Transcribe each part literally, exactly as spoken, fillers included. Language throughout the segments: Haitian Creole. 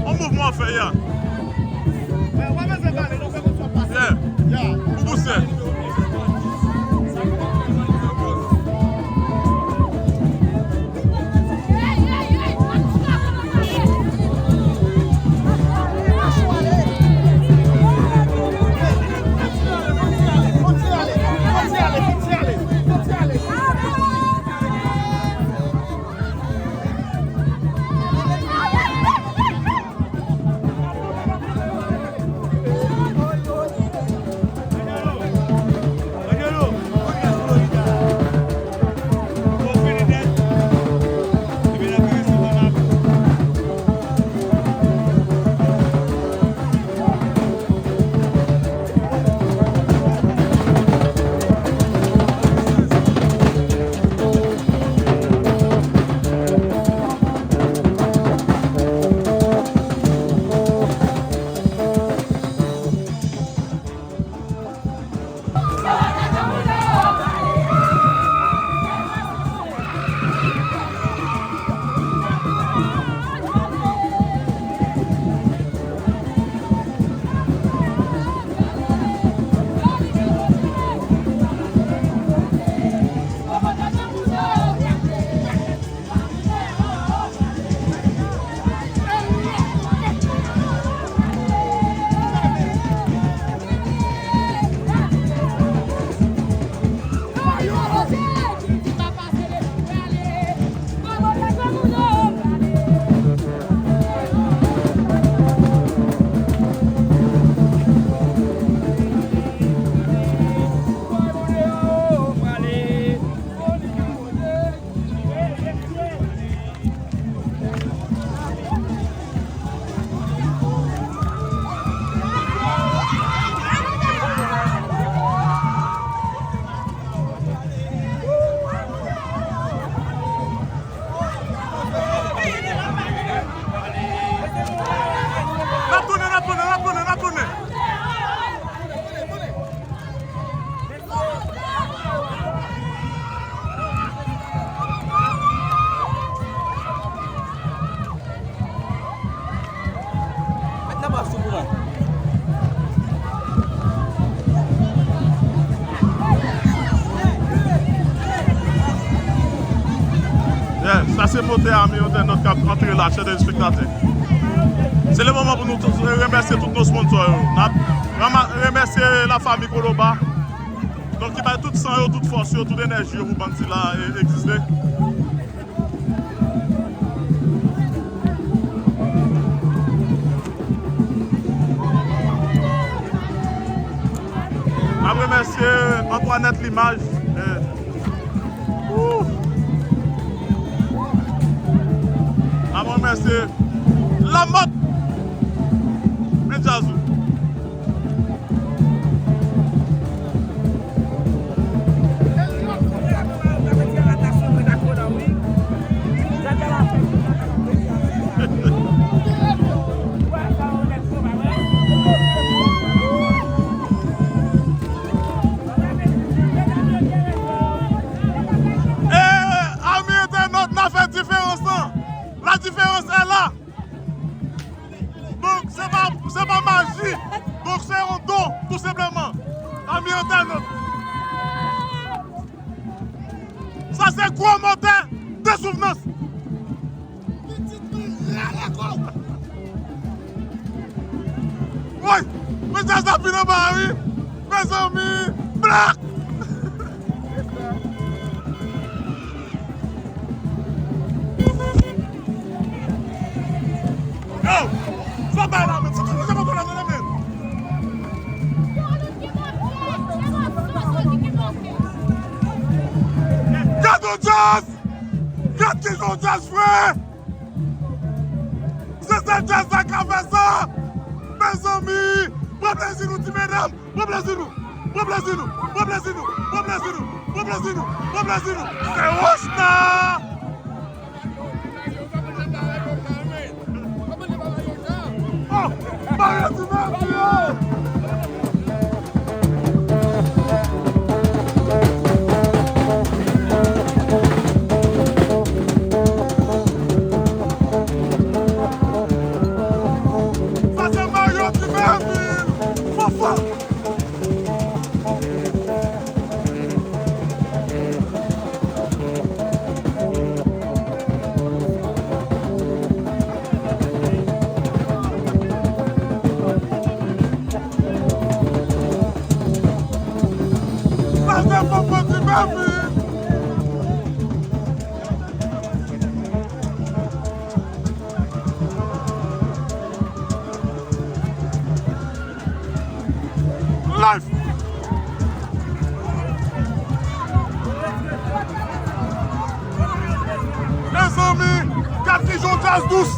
Yon mouvman w fè ya. Yeah. Pou bousè. N ap tounen, n ap tounen, n ap tounen, n ap tounen. Yeah, sa se motè Amiotè Nòt k ap antre la, chè de espektatè. Se le moman pou nou tou remèsye tout nou sponsò yo. N ap rema- remèsye la fami Koloba. Donk, ki bay tout san yo, tout fòs yo, tout enèji yo pou bann sila e- egziste. M ap remèsye Antoinette Limaj. Eh. Woo! M ap remèsye Lamòt. Men djaz ou. Eh, ami entènot, n a fè diferans lan. La différence est là. Donk, se pa, se pa maji. Donk, se yon don, tou senpleman. Ami entènot. Sa se gwo motè de souvnans. Pitit mwen rale kò w. Woy, men djaz la vin anba a wi. Mezanmi, Black! Yo, sa bay la, men. Sa bay la, men. Gad yon djaz! Gad ki jan yon djaz fre! Se sèl djaz la ka fè sa! Mezanmi! Pran plezi nou, ti medam! Pran plezi nou! Pran plezi nou! Pran plezi nou! Pran plezi nou! Pran plezi nou! Pran plezi nou! Se Rochna! Oh! Mario Dumais! Live. Mezanmi, gad kijan djaz dous.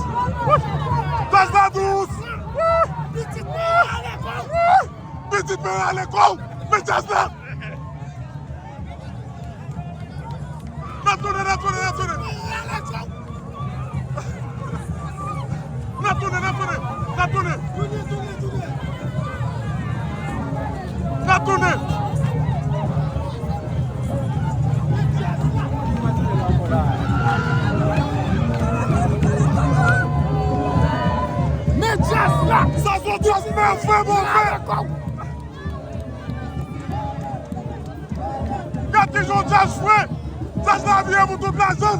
Djaz la dous. Pitit mwen ale kò w. Men djaz la. N ap tounen, n ap tounen, n ap tounen. N ap tounen, n ap tounen, n ap tounen. N ap tounen. Men djaz la. Sa se yon djaz move, move. Gad kijan djaz fre! Djaz la vire pou tout lajan!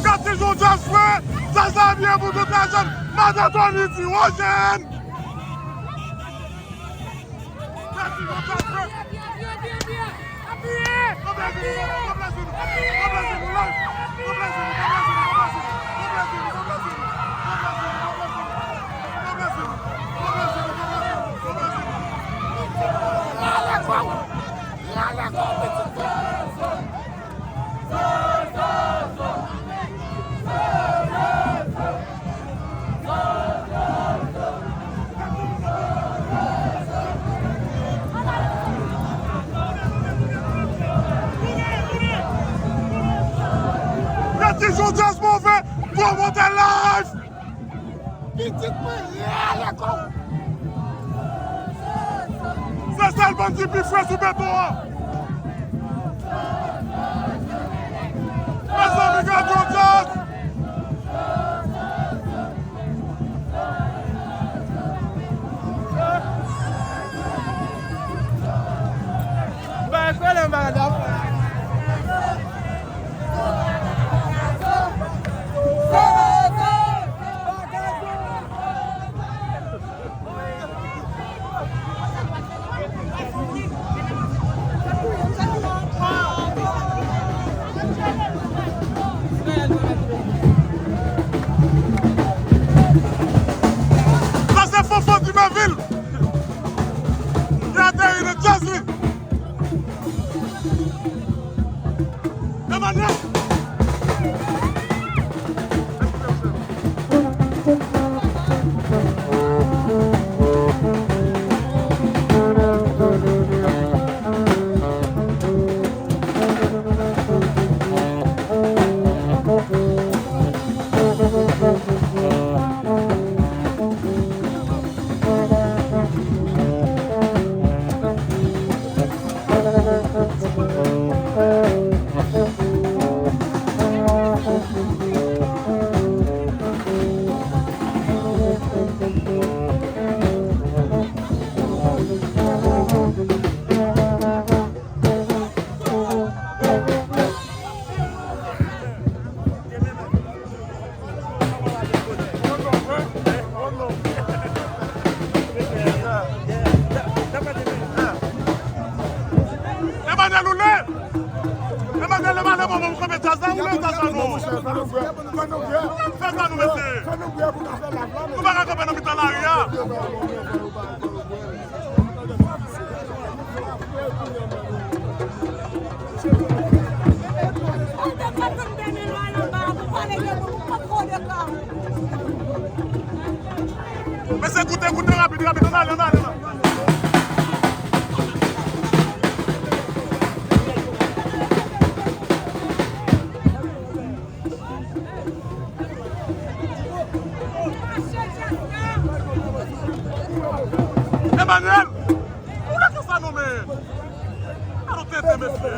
Gad kijan djaz fre! Djaz la byen pou tout lajan. Madan Tony di Wojèn. Gad kijan djaz fre! Gad kijan djaz move, pwomotè live! Pitit mwen rale kò w. Se sèl bandi pi fre sou beton an. Mezanmi, gad yon djaz. Bay kole bagay la. Sa se Fofo Dumervil ki ateri nan djaz li. Emmanuel. Emmanuel, ou lè? Emmanuel, Emmanuel, mwen, mwen, mwen, jazz la, ou lè jazz la, non? Fè sa nou, mesye. Nou pa ka kanpe nan mitan lari a. Mesye, koute, koute, rapid, rapid, ann ale, ann ale, ann ale. Emmanuel! Ou lage sa non, men! Alò tenten, mesye!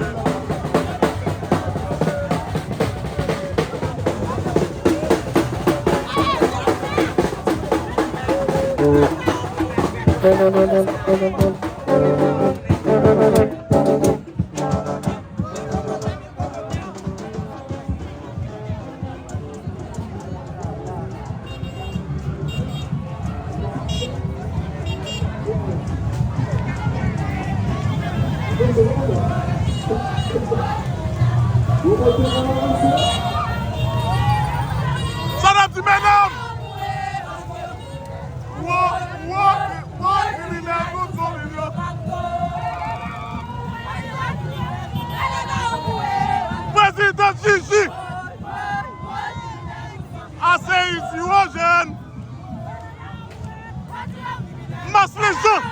Sa n ap di, medam? Wo, wo, wo, kriminèl, tout zonbi yo. Prezidan Gigi. Aseyis Iwojèn. Maslejan.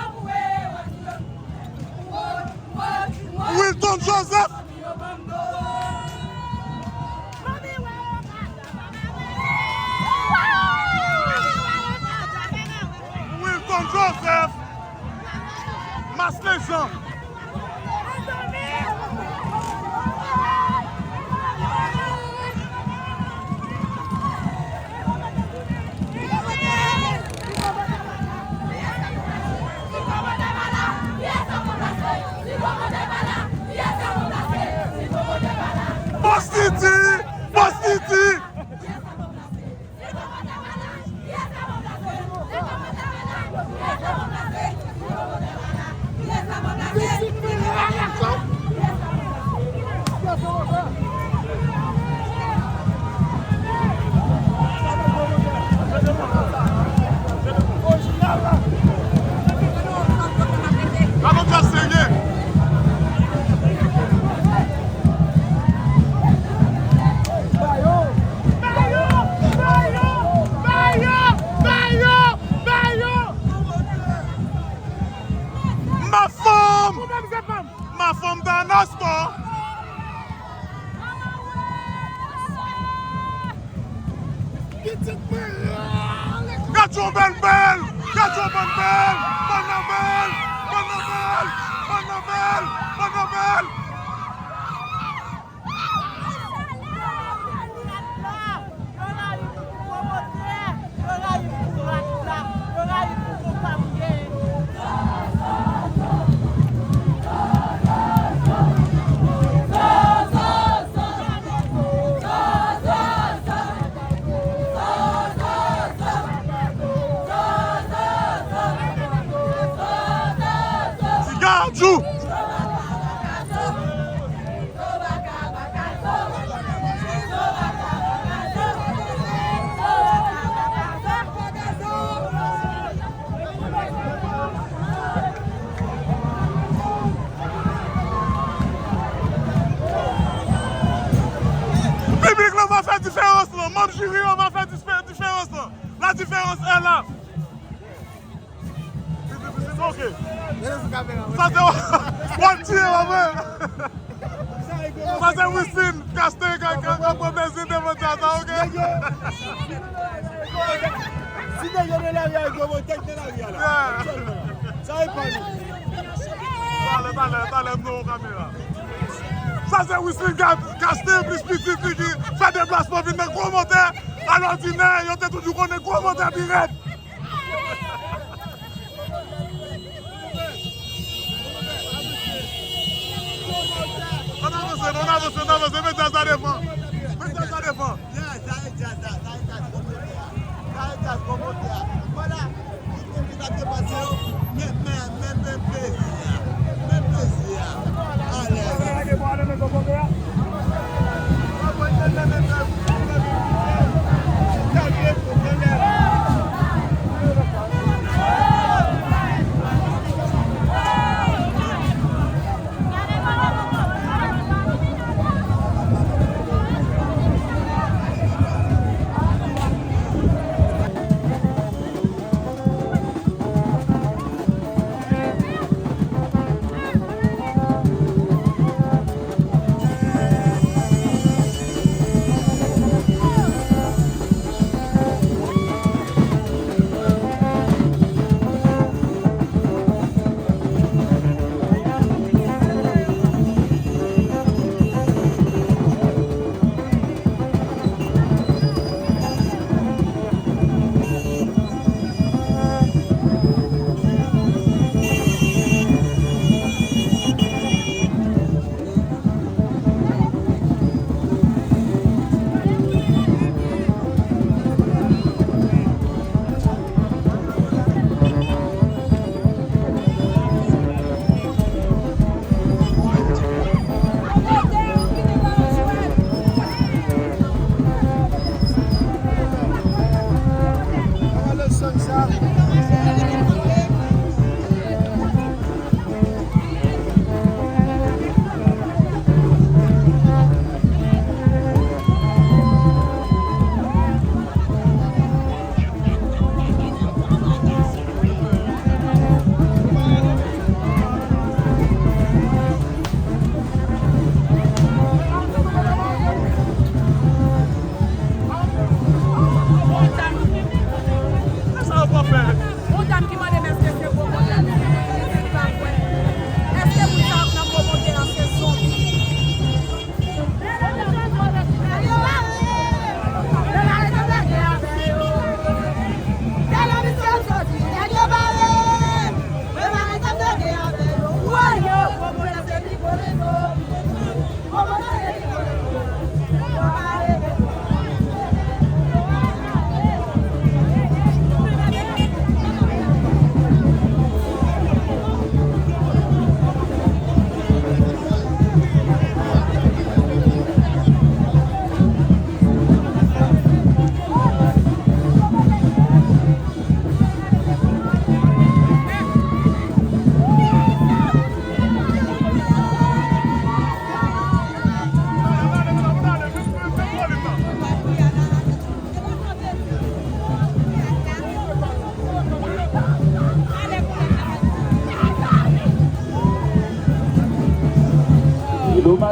Wilton Joseph. Wilton Joseph. Maslejan. Fòs Titi! Fòs Titi! Ba yo! Ba yo! Ba yo! Ba yo! Ba yo! Ba yo! Ma fanm! Ma fanm dans nan spò! Gad yon bèl bèl! Gad yon bèl bèl! Bann nan bèl! Bann nan bèl! Bann nan bèl! Bann nan bèl! Ti Gajou! Piblik lan va fè diferans lan, manm jiri an va fè dife-, diferans lan. La différence est là. Ok. Sa se w ap tiye w, mwen. Sa se Wistin Kaste k ap pran plezi devan djaz la, ok? Si nèg yo nan lari a, yo mete nan lari a la. Sa e pa nou. Talè, talè, talè, m nan yon kamera. Sa se Wistin Kaste plis pitit li ki fè deplasman vin nan gwo motè. Alòdinè, yo te toujou konnen gwo motè pi rèd. Ann avanse, ann avanse, ann avanse, met djaz la devan. Met djaz la devan. Sa e djaz la, sa e djaz gwo motè a. Sa e djaz gwo motè a. Vwala. Tout moun ki t ap depase yo, men, men, men, men plezi a. Men plezi a. Alèz.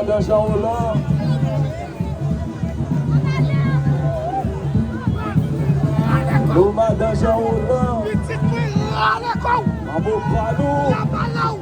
Madan Jean Roland. Madan Jean Roland. Pitit mwen rale kò w. Mabo pa nou. La pa la w.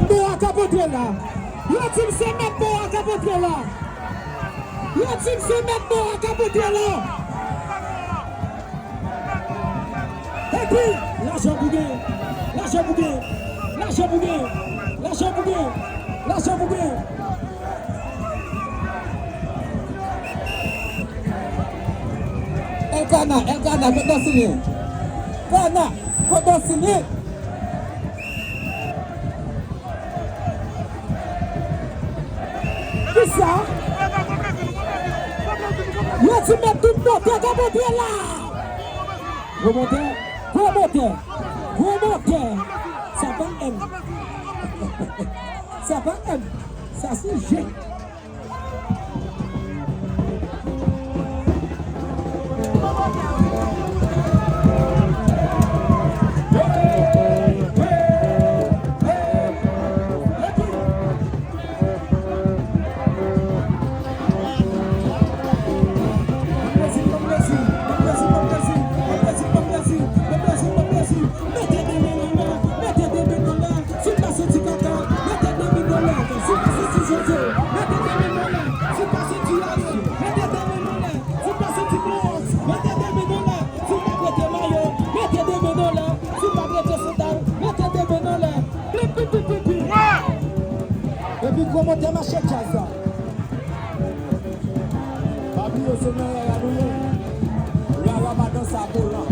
Bon, a ka pote la. Yo di m se mèt bò a k ap antre la. Yo di m se mèt bò a k ap antre la. Epi, lajan pou gen, lajan pou gen, lajan pou gen, lajan pou gen, lajan pou gen. Elkana, Elkana, kot Dòsini? Kana, kot Dòsini? Kisa? Yo di met tout motè, gen motè la. Gwo motè, gwo motè, gwo motè. Sa pa M. Sa pa M. Sa se G. Mete de men anlè, mete de men anlè. Si w pa santi kaka, mete de men anlè. Si w pa santi zozo, mete de men anlè. Si w pa santi ale, mete de men anlè. Si w pa santi gros, mete de men anlè. Si w pa prete mayo, mete de men anlè. Si w pa prete sandal, mete de men anlè. Pi, pi, pi, pi, pi. Epi gwo motè mache djaz la. Pa bliye se nan rara nou ye. Rara pa danse a kolan.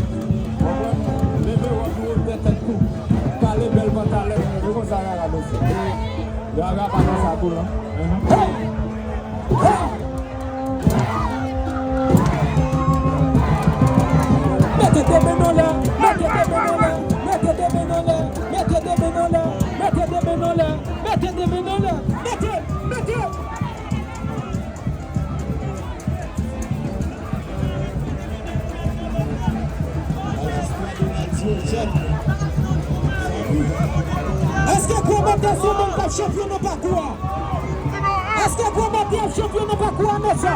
Konprann? Leve wòb nou wotè tèt nou. Kale bèl pantalèt nou. Se konsa rara danse. Rara pa danse a kolan. Hey! Hey! Mete de men anlè, mete de men anlè, mete de men anlè, mete de men anlè, mete de men anlè, mete de men anlè, mete, mete. Èske gwo motè se moun k ap chanpyon nan pakou a? Èske gwo motè ap chanpyon nan pakou a, mesye?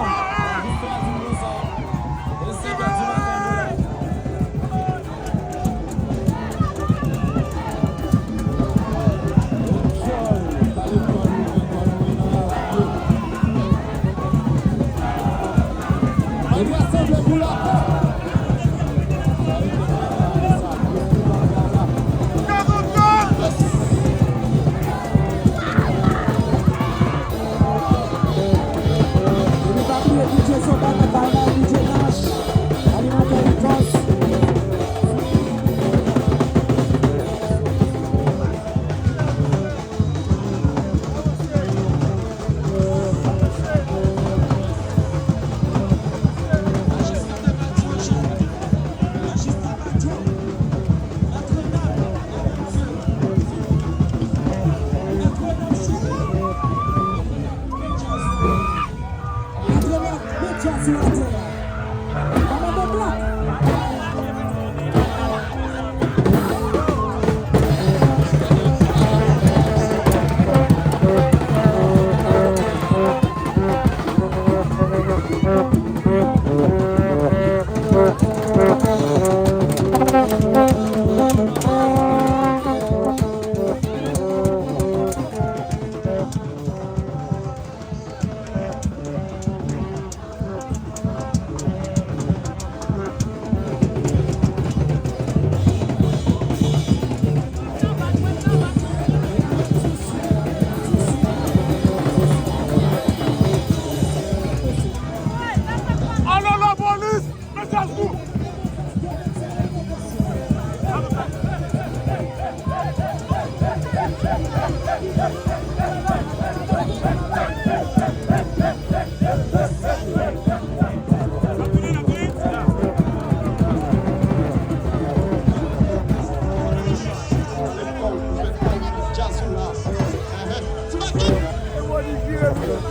Epi pa bliye D J Soda nan kay la, D J Nash, animatè Ricos. Alò lapolis, mesaj nou!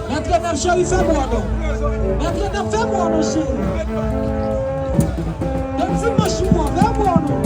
Mèt Renèv cheri, fè bò non. Mèt Renèv fè bò non, cheri. Depi dimanch mwen, fè bò non.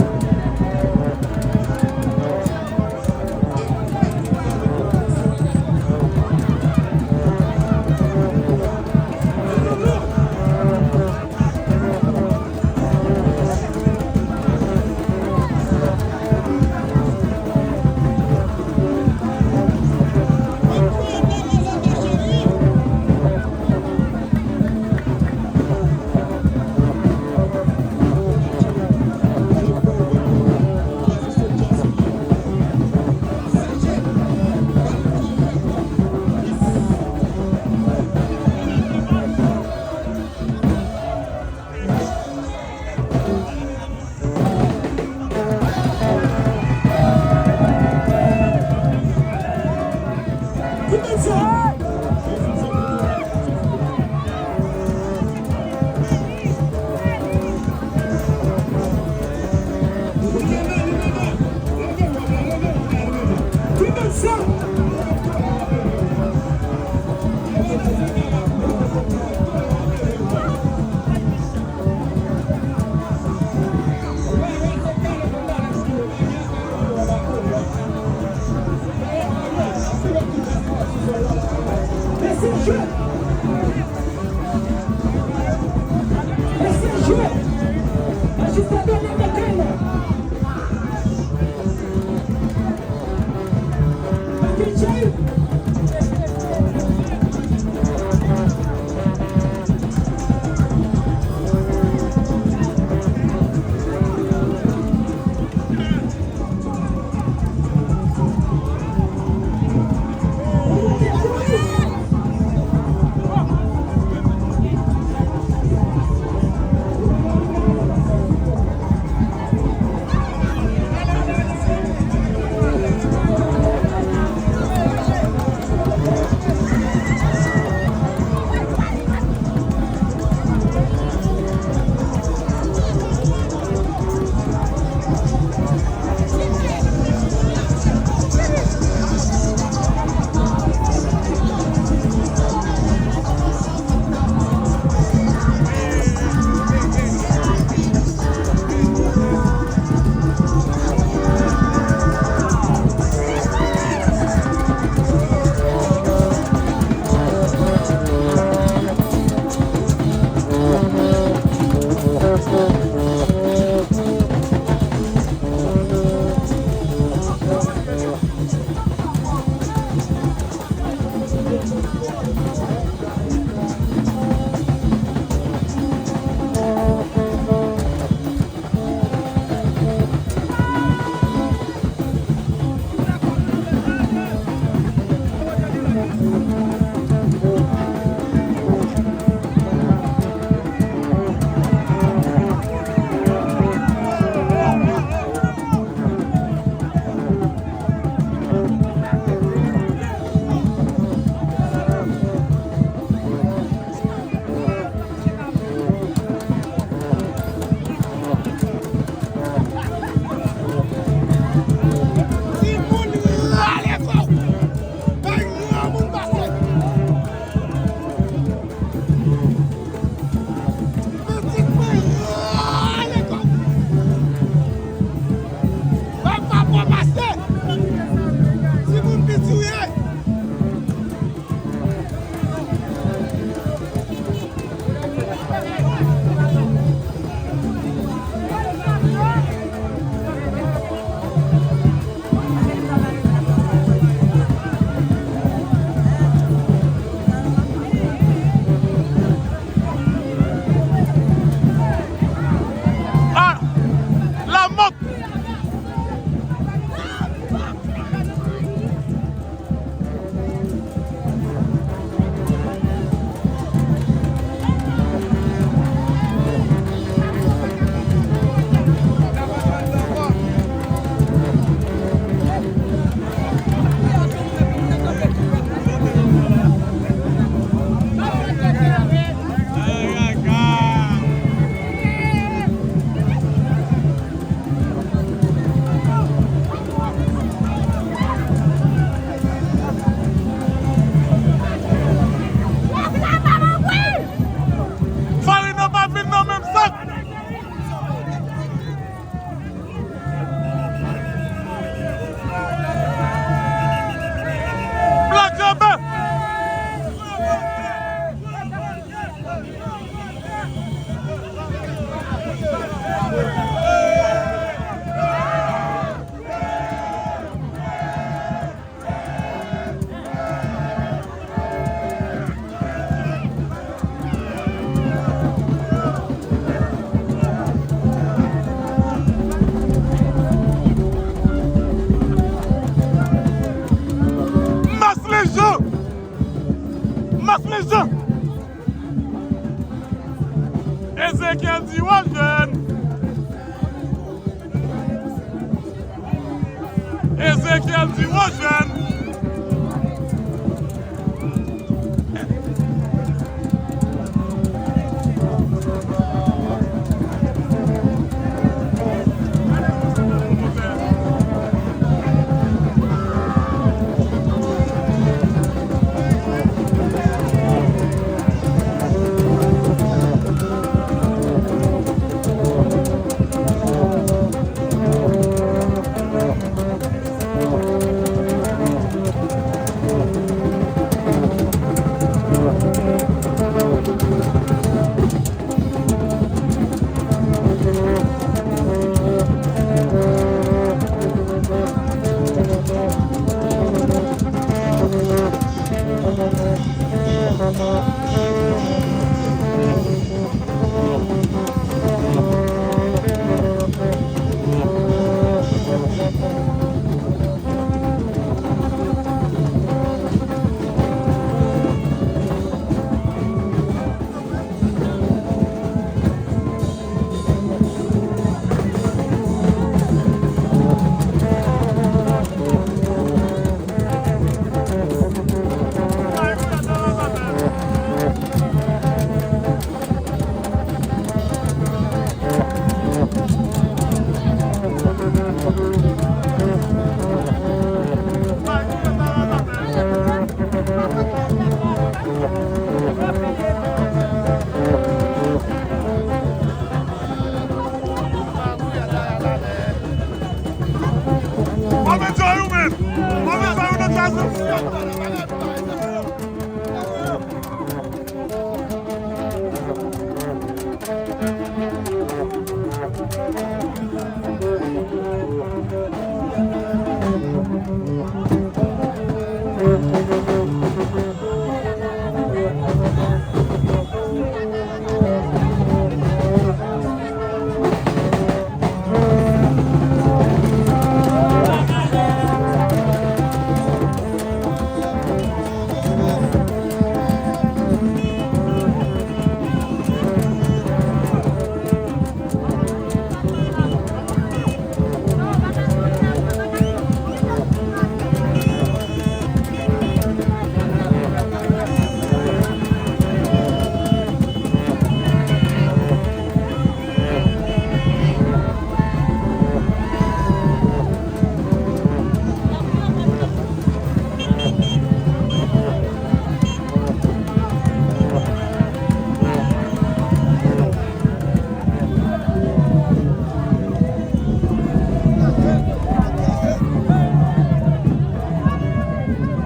Ezekiel Dirogène.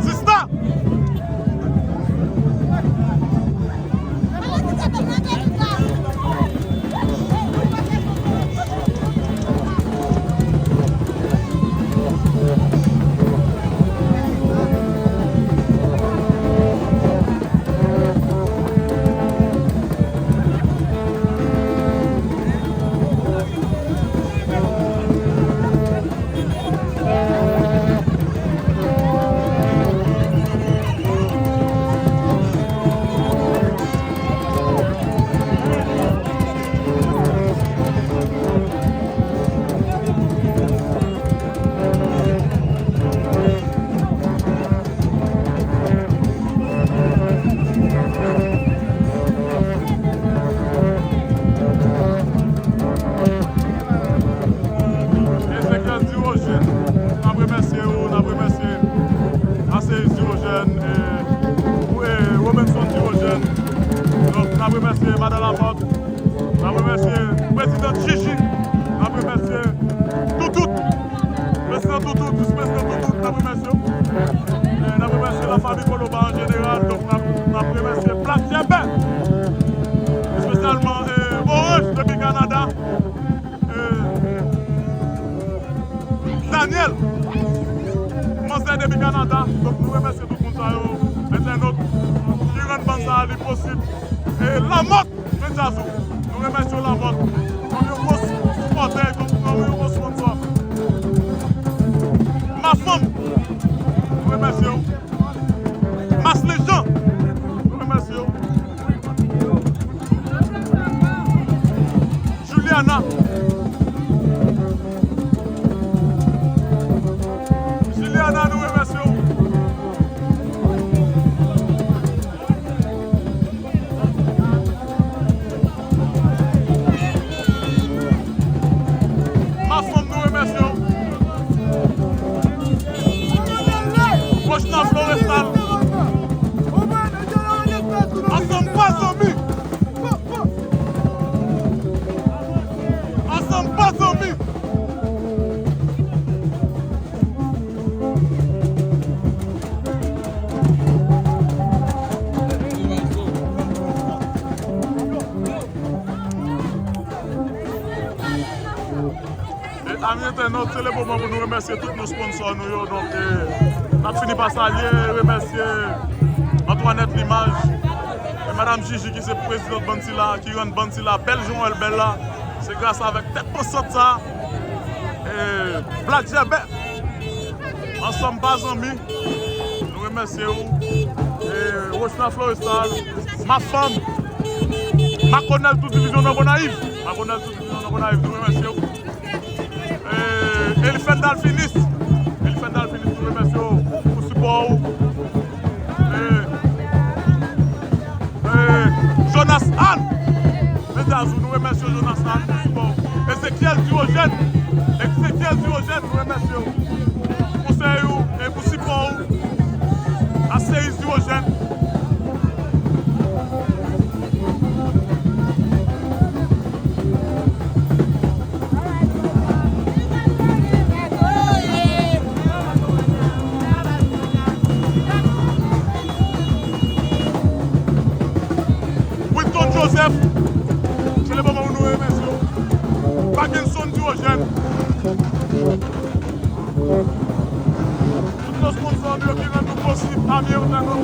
Sista! Ezekiel Dirogène, n ap remèsye ou, n ap remèsye Aseyis Dirogène, e, e, Robenson Dirogène. Donk, n ap remèsye Madan Lamòt, n ap remèsye Prezidan Chichi, n ap remèsye Toutout, Prezidan Toutout, Vis-Prezidan Toutout, n ap remèsye w. E, n ap remèsye lafanmi Koloba an jeneral, donk n ap, n ap remèsye Black Jebè, espesyalman, e, Orange depi Kanada. E, Daniel, manzè depi Kanada. Donk, nou remèsye tout moun sa yo, entènot, ki rann bann sa a li posib. E Lamòt Mendyazou, nou remèsye w, Lamòt. Kòm yon gwo sipòtè, kòm, kòm yon gwo sponsò. Mafanm, nou remèsye w. Maslen Jan, nou remèsye w. Juliana. Zanmi. E, ami entènot, se le moman pou nou remèsye tout nou sponsò nou yo. Donk, e, n ap fini pa salye, remèsye Antoinette Limaj e Madam Gigi ki se prezidant bann sila, ki rann bann sila bèl jan w wè l bèl la. Se gras avèk tèt pansant sa, e, Black Jebè, ansanm pa zanmi, nou remèsye w. E, Rochna Florestal, Ma Femme, Makonèl tout divizyon nan Gonayiv. Makonèl tout divizyon nan Gonayiv, nou remèsye w. E, Elifen Dalfinis, Elifen Dalfinis, nou remèsye w pou sipò w. E, e, Jonas Anne, Medjaz, nou remèsye Jonas Anne pou sipò w. Ezekiel Durogène, Ezekiel Durogène, nou remèsye w pou konsèy ou e pou sipò w a Seyis Durogène. Wilton Joseph, se le moman pou nou remèsye w. Pakinson Durogène. Tout nos sponsò nou yo ki rann nou posib, ami entènot.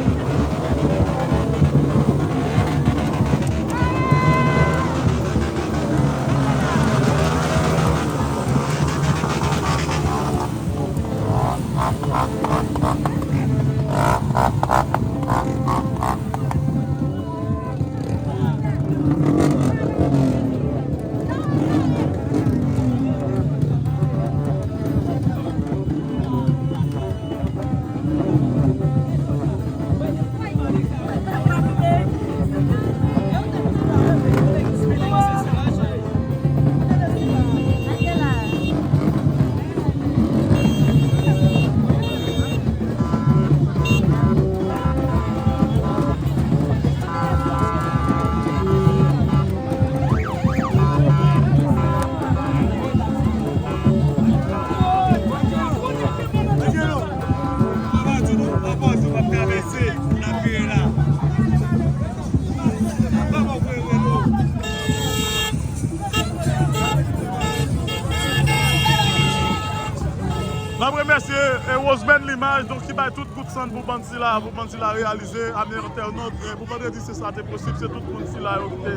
N ap remèsye, e, Rosemary Limaj, donk, ki bay tout gout sann pou bann sila, pou bann sila reyalize, ami entènot, e, pou vandredi se sa te posib, se tout moun sila yo ki te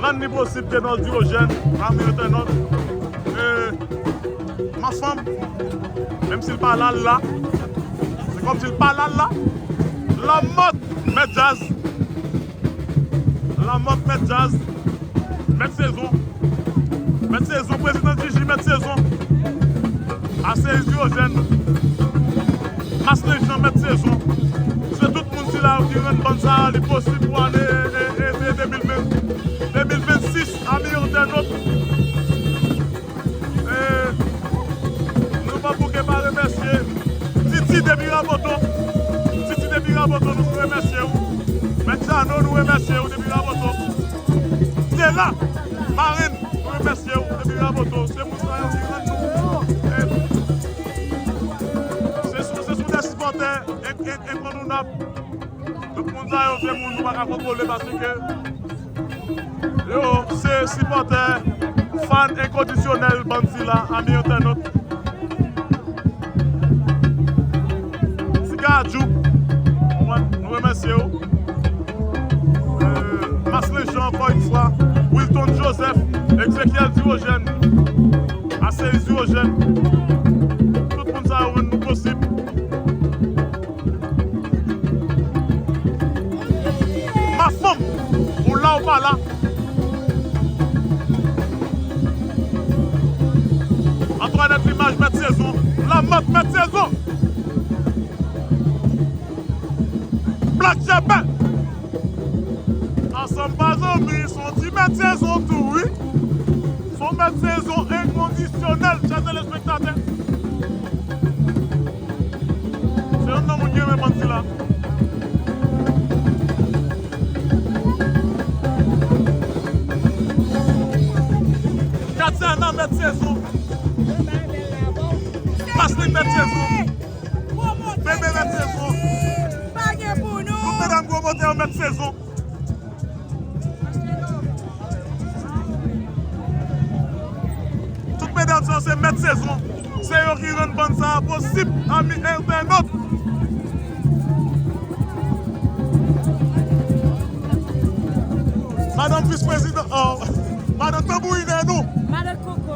rann li posib, Denol Durogène, ami entènot. E, Ma Femme, menm si l pa la, l la. Se kòmsi l pa la, l la. Lamòt, Mèt Djaz. Lamòt, Mèt Djaz. Mèt Sezon. Mèt Sezon, prezidan Gigi, Mèt Sezon. Aseyis Durogène. Maslin Jan, Mèt Sezon. Se tout moun sila yo ki rann bann sa a li posib pou ane, e, e, e, de mil ven, de mil vennsis, ami entènot. E, nou pa bouke pa remèsye Titi depi Raboto. Titi depi Raboto, nou remèsye w. Mèt Jano, nou remèsye w depi Raboto. Tera, marenn, nou remèsye w depi Raboto. Se moun sa yo ki rann nou. E, se sou, se sou de sipòtè en-, en-, enkontounab. Tout moun sa yo se moun nou pa ka kontwole paske yo se sipòtè, fan enkondisyonèl bann sila, ami entènot. Siga Adjou, nou remèsye w. E, Maslin Jan, ankò yon fwa. Wilton Joseph, Ezekiel Durogène, Aseyis Durogène. Tout moun sa yo rann nou posib. Ma Femme, ou la ou pa la. Antoinette Limaj, Mèt Sezon. Lamòt, Mèt Sezon. Black Jebè. Ansanm pa zanmi, se yon ti Mèt Sezon tou, wi. Se yon Mèt Sezon enkondisyonèl, chè telespektatè. Se youn nan moun ki renmen bann sila. Tatiana, Mèt sezon. Maslin mèt sezon. Bebe mèt sezon. Tout medam gwo motè yo mèt sezon. Tout medam sa yo se mèt sezon. Se yo ki rann bann sa a posib, ami entènot. Madanm vis prezidan, oh, madanm tanbourinè nou. Madanm koko.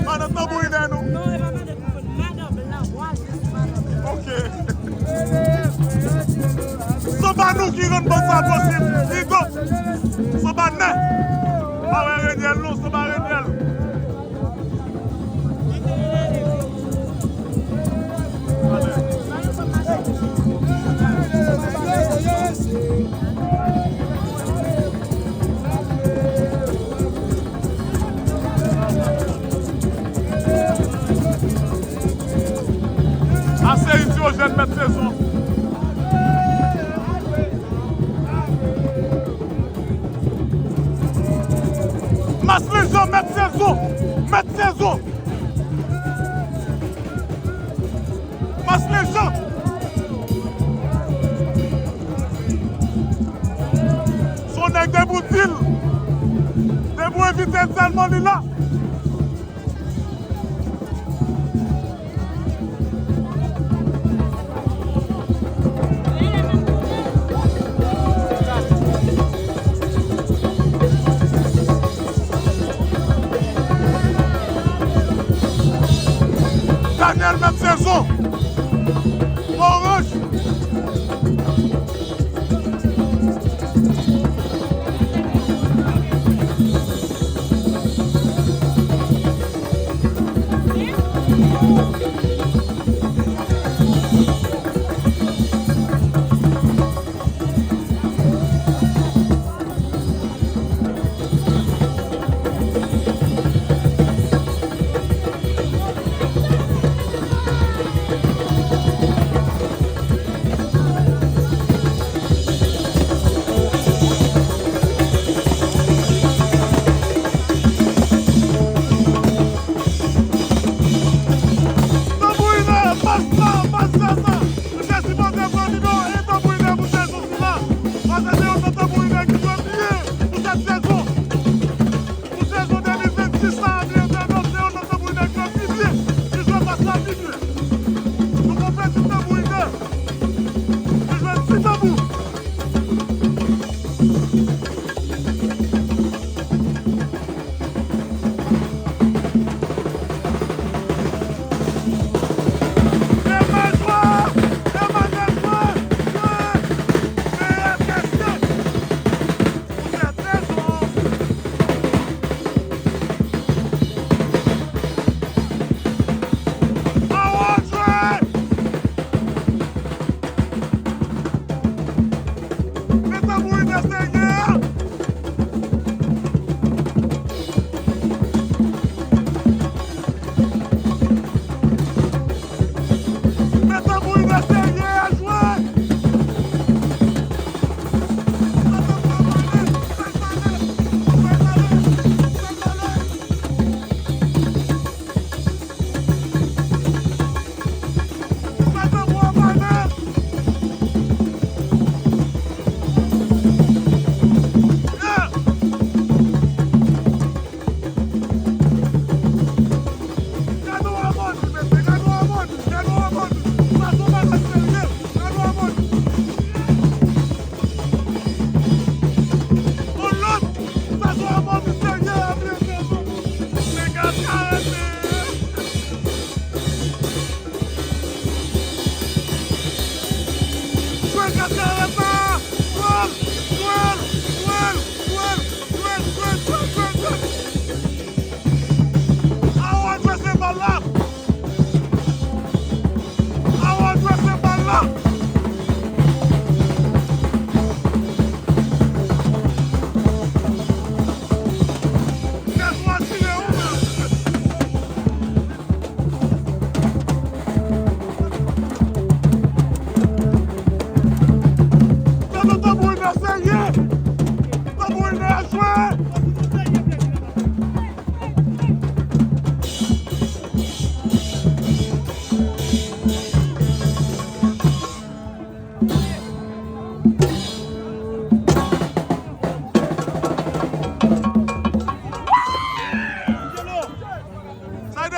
Madanm tanbourinè nou. Non, e pa madanm koko. Madanm blan, mwa jis madanm blan. Ok. Sanba nou ki rann bann sa posib. Igo. Sanba nè. Pa wè Renyèl non, sanba Renyèl. Ase Idyojèn mèt sezon. Maslin Jan mèt sezon. Mèt sezon. Maslin Jan. Se yon nèg depi w di l, depi w envite l sèlman li la. Daniel mèt sezon. Oranj.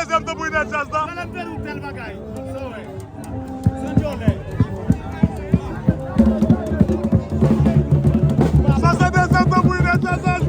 Dezyèm tanbourinè djaz la. Sa se dezyèm tanbourinè djaz la.